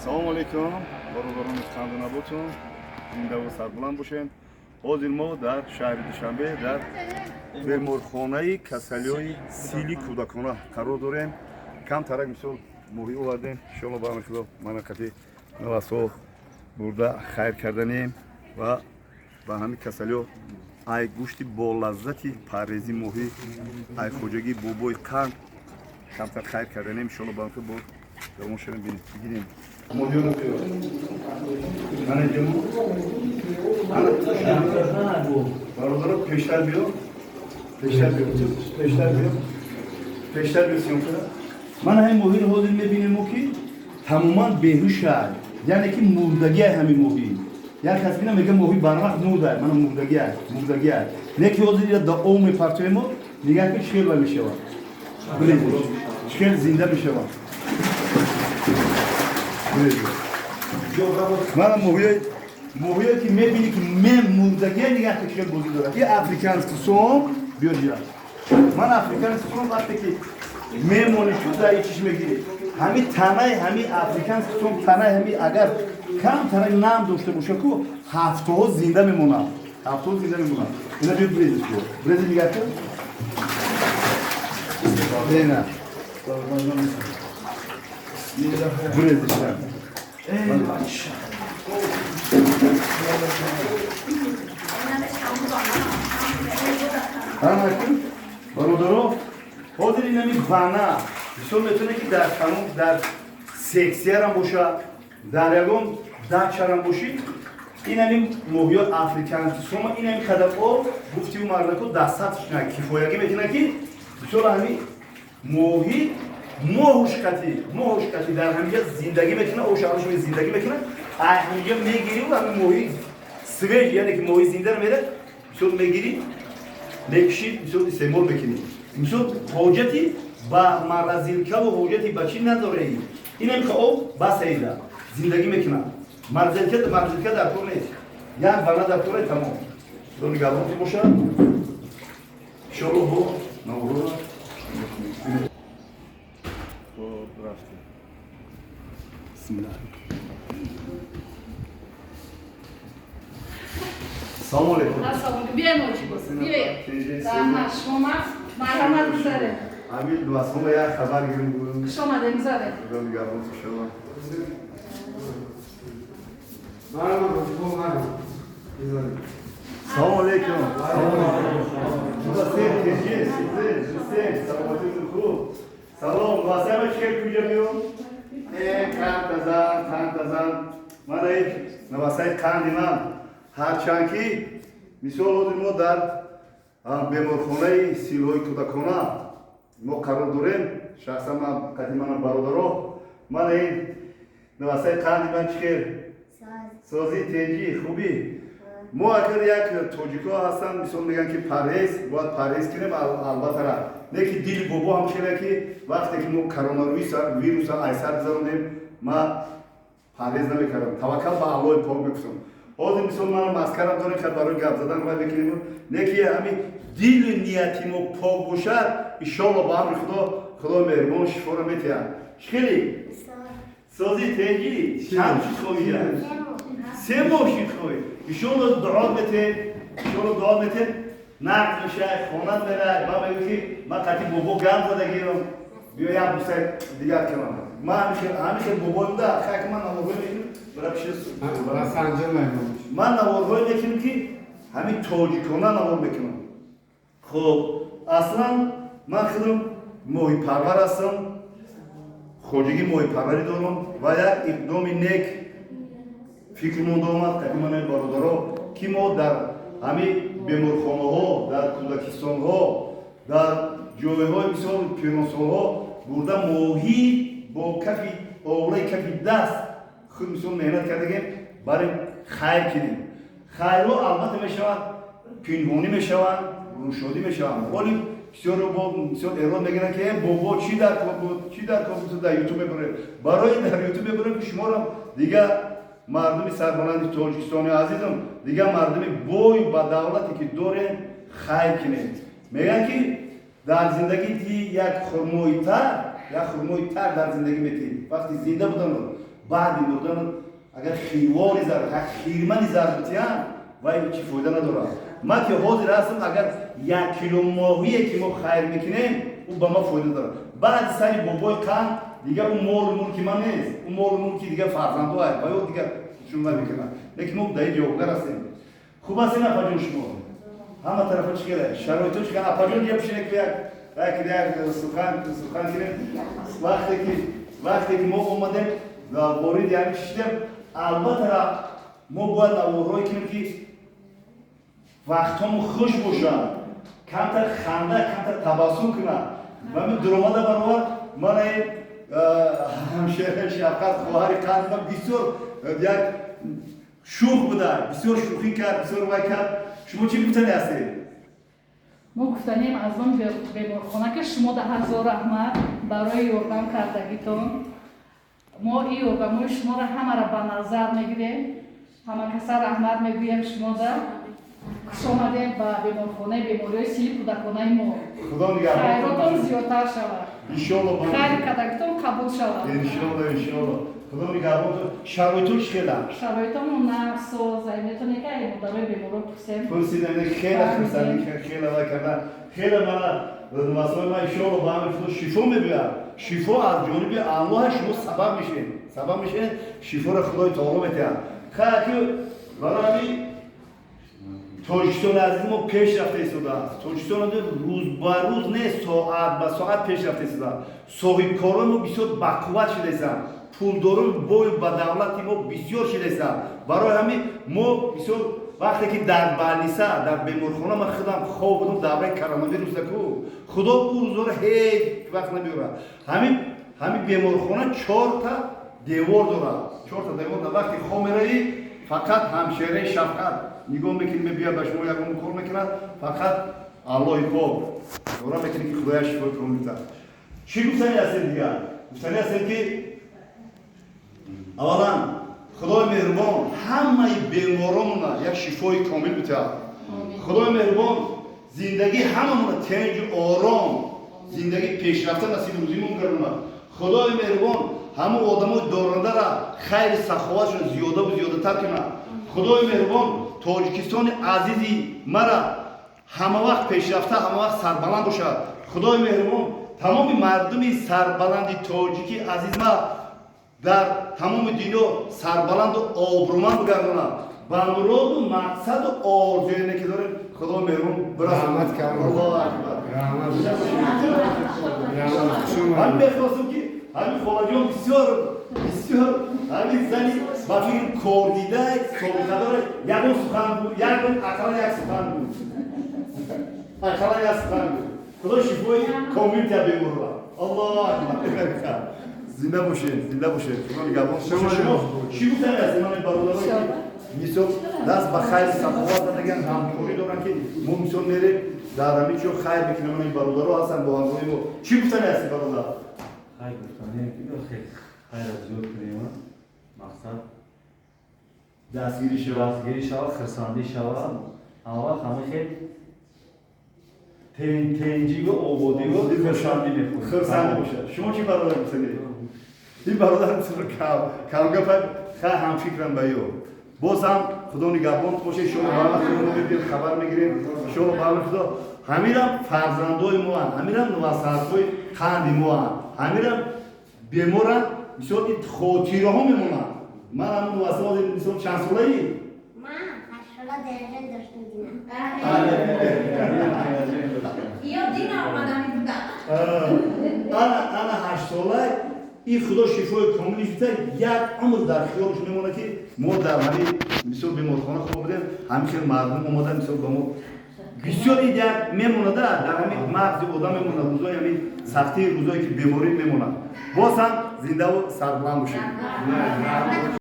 Салому алейкум, бародарони қанду зиндаву сарбуланд бошед. Ҳозир мо дар шаҳри Душанбе дар беморхонаи касалиҳои сили кӯдакона қарор дорем. Камтарак мисол моҳӣ овардем, иншоалло ба амри Худо мана қати навасҳо бурда хайр карданем ва ба ҳамин касалиҳо ай гӯшти болаззати паррези моҳӣ, ай хоҷагии бобои қанд камтар хайр карданем. Иншоалло ба амри Худо давом шавем, бигирем моҳиёро. Биё, мана ҷамо, бародаро, пештар биё, пештар биё, пештар биё, пештар биё, съёмка. Мана ҳамин моҳиро ҳозир мебинем мо, ки тамоман беҳушай, яъне ки мурдагиай. Ҳамин моҳӣ як кас бина мега, моҳӣ барвақт мурдай. Мана мурдагиай, мурдагиай. Не ки ҳозир ира да об мепартоем, мо нигаҳ ки чӣ хел ва мешавад, чӣ хел зинда мешавад. Мана моҳиёи, моҳиё ки мебинӣ, ки мем мурдагия, нигаҳ ки чӣ хел бозӣ дорад. И африканский сом, биё дия. Ман африканский сом вақте ки мемонӣ, шу дар чиш мегирӣ. Ҳами танаи ҳами африканский сом, танаи ҳами агар кам танаи нам дошта боша ку, ҳафтаҳо зинда мемонад, ҳафтаҳо зинда мемонад. Ина биё, брезиш, биё, брези, нигаҳ кун. Ина брезиш. Бародаро, ҳозир инами вана бисёр метавонед, ки дар канон, дар сексиярам боша, дар ягон дачарам бошӣ, инами моҳиё африканский сома, инами қадар об гуфтиу мардако дастсатш на кифоягӣ мекунад, ки бисёр ҳами моҳӣ моҳушкати, моҳушкати дар ҳамиҷа зиндагӣ мекунад, ошараш зиндагӣ мекунад. Ай ҳамиҷа мегирӣ, ҳами моҳи свеж, яъне ки моҳи зиндаро мерад, бисёр мегирӣ, мекушӣ, бисёр истеъмол мекунӣ. Мисол, ҳоҷати ба морозилкаву ҳоҷати ба чӣ надореи. Инам ка об басаида зиндагӣ мекунад. Морозилка, морозилка дар кор нест, як вана дар кор, тамом. Дони галонти бошад, иншоалло бо наврӯза. Хоб, рафтем. Бисмиллаҳ. Салому алейкум. Ассалому алейкум. Биёй, мочи бос. Биёй. Раҳмат, шумо марҳамат, гузаре. Ҳамин дуасома як хабар гирим. Хуш омадем, гузаре. Худо нигаҳбон шава. Салому алейкум. Хуб, тежи, сизе, саломатитон хуб? Салом, васама чӣ куҷа биём? Э, қанд тазан, қанд тазан. Мана ин навасаи қанди ман. Ҳарчанд ки мисол ҳозир мо дар беморхонаи силҳои кӯдакона мо қарор дорем, шахсан ман қади манам бародаро, мана ин навасаи қанди ман чӣ хел? Созӣ, тенҷӣ, хубӣ? Мо агар як тоҷикҳо ҳастанд, мисол мегӯянд, ки парҳез, бояд парҳез кунем, албатта ра. Не ки дили бобо ҳам хеле, ки вақте ки мо коронавируса вируса айсар гузарондем, ма парҳез намекардам, таваккал ба Аллоҳи пок мекунам. Ҳозир мисол мана маскарам дорем, ка барои гап задан вай мекунем. Не ки ҳами дили нияти мо пок бошад, иншоалло ба амри Худо, Худои меҳрубон шифоро метиҳад. Хеле созӣ, тенҷӣ? Чанд чиз хобида? 3 моҳ шид хобӣ. Иншоалло дуо метем, иншоалло дуо метем, нақд мешай, хонат мерай. Ман мегӯ, ки ман қати бобо гап задагиам, биё як бусай дигар кунам. Ман ҳамин хел бобоим да хайк, ман наворҳое мекунам, бара пиши. Ман наворҳое мекунам, ки ҳамин тоҷикона навор мекунам. Хуб, аслан ман худам моҳипарвар ҳастам, хоҷагии моҳипарварӣ дорам ва як иқдоми нек фикр монда омад қади манои бародаро, ки мо дар ҳамин беморхонаҳо, дар кӯдакистонҳо, дар ҷойҳои мисол пиронсолҳо бурда моҳӣ бо кафи овлаи кафи даст худ мисол меҳнат кардагем, барои хайр кунем. Хайрҳо албатта мешаванд, пинҳонӣ мешаванд, рӯшодӣ мешаванд. Оли бисёро бо бисёр эрод мегиранд, ки бобо, чӣ дар кор буд, чӣ дар кор буд, дар Ютуб мебурем. Барои дар Ютуб мебурем, ки шуморо, дигар мардуми сарбаланди Тоҷикистони азизам, дигар мардуми бой ба давлате ки дорем, хайр кунем. Мегӯянд, ки дар зиндагӣ ти як хурмои тар, як хурмои тар дар зиндагӣ метиҳӣ вақти зинда будан. Баъди мурдан агар хирвори зар, як хирмани зар битиям, вай чӣ фоида надорад. Ман ки ҳозир ҳастам, агар 1 кило моҳие ки мо хайр мекунем, ӯ ба ма фоида дорад. Баъди сари бобои қанд дигар ӯ молу мулки ман нест, ӯ молу мулки дигар фарзандо ва ё дигар шума мекунад. Лекин мо дар ин ҷавобгар ҳастем. Хуб ҳастем, апаҷон? Шумо ҳама тарафа чӣ кара, шароито чӣ кара, апаҷон? Я бишине, ки як сухан кунем. Вақте ки мо омадем ва вориди ҳамин шидем, албатта мо бояд наворҳое кунем, ки вақтҳомо хуш бошад, камтар ханда, камтар табассум кунад. Ва ми дуромада баровар мана ин ҳамшера Шафқат, хоҳари қанди ман, бисёр як шӯх буда, бисёр шӯхӣ кард, бисёр вай кард. Шумо чӣ гуфтани ҳастед? Мо гуфтанем аз он беморхона, ки шумо да ҳазор раҳмат барои ёрдам кардагитон. Мо ин ёрдамҳои шуморо ҳамаро ба назар мегирем. Ҳама каса раҳмат мегӯем шумода. Хуш омадем ба беморхонаи бемориҳои сили кӯдаконаи мо. Худо нигаҳбон. Хайротон зиёдтар шавад. Иншолло. Хайр кардагитон қабул шавад. Иншолло, иншолло. Худо нигаҳбон. Шароито чӣ хела? Шароитомон нағз, метавонем ки ай модарои беморо пурсем. Пурсидам, хеле хурсандӣ, хеле вай кардан, хеле мана масои ман. Иншолло, ба ҳами худо шифо мебиёяд. Шифо аз ҷониби Аллоҳ, шумо сабаб мешед, сабаб мешед, шифоро Худои таоло метиҳад. Хай, ки барои ҳамин Тоҷикистони азизи мо пеш рафта истодааст. Тоҷикистон рӯз ба рӯз не, соат ба соат пеш рафта истодааст. Соҳибкорони мо бисёр бақувват шуда истанд, пулдорони бою ба давлати мо бисёр шуда истанд. Барои ҳамин мо бисёр вақте ки дар больница, дар беморхона ман худам хоб будам, давраи коронавируса ку, Худо ӯ рӯзоро ҳеҷ вақт набиёрад. Ҳамин беморхона чорта девор дорад, чорта девор. Вақте хоб меравӣ, фақат ҳамшераи Шафқат нигоҳ мекунӣ, мебиёд, ба шумо ягон кор мекунад. Фақат Аллоҳи пок дора мекунӣ, ки Худоя шифои комил диҳад. Чӣ гуфтани ҳастем дигар? Гуфтани ҳастем, ки аввалан Худои меҳрубон ҳамаи беморонона як шифои комил бидиҳад. Худои меҳрубон зиндагии ҳамамона тенҷу ором, зиндагии пешрафта насиби рӯзимон гардонад. Худои меҳрубон ҳамон одамои дорандара хайри саховатшон зиёдаву зиёдатар кунад. Худои меҳрубон Тоҷикистони азизи мара ҳамавақт пешрафта, ҳамавақт сарбаланд бошад. Худои меҳрубон тамоми мардуми сарбаланди тоҷики азиз ма дар тамоми дунё сарбаланду обрӯманд бигардонад. Ба муроду мақсаду орзуене ки дорем, Худо меҳрубон Раҳмат кардам. Аллоҳу акбар. Раҳмат. Раҳмат. Хуш Ҳамин омадед. мехостум, ки ҳамин холаҷон бисёр бисёр ҳамин зани ба фикр кордида, собиқадор, ягон сухан буд, ягон ақаллан як сухан буд, ақаллан як сухан буд. Худо шифои комил диҳад беморро. Аллоҳу акбар. Зинда бошед, зинда бошед. Худо нигаҳбон. Шумо шумо чӣ гуфтани ҳастед? Ман бародарое ки мисол даст ба хайри саховат задаган, ҳамкорӣ доранд, ки мо мисол мерем, дар ҳамин ҷо хайр мекунем, ин бародаро ҳастанд бо ҳамроҳи мо. Чӣ гуфтани ҳастед, бародар? Хайр гуфтанем, ки охе хайра зиёд кунем, мақсад дастгирӣ шавад, дастгирӣ шавад, хурсандӣ шавад. Ҳамавақт ҳама хел тенҷиву ободиву хурсандӣ мехоҳем. Хурсандӣ бошад. Шумо чӣ, бародар, гуфтанед? Ин бародар бисёр камгапа. Хай, ҳамфикрам ба ё. Боз ҳам Худо нигаҳбон бошед. Иншоалло, ба вақти мо мебиём, хабар мегирем. Иншоалло, ба амри Худо. Ҳаминам фарзандои моанд, ҳаминам нувасарҳои қанди моанд, ҳаминам беморанд. Мисол, ин хотираҳо мемонанд. Ман ҳамин нуваса, мисол, чанд солаӣ? Ман 8 сола дараҷа доштам дина. Ё дина омадани буда. Ана 8 сола. Ин Худо шифои комили шуда, як умр дар хиёлш мемонад, ки мо дар ҳамин мисол беморхона хоб будем, ҳамин хел мардум омада, мисол, ба мо бисёр ин як мемонада, дар ҳамин мағзи одам мемонад. Рӯзои ҳамин сахтии, рӯзое ки беморӣ мемонад. Боз ҳам зиндаву сарбаланд бошед.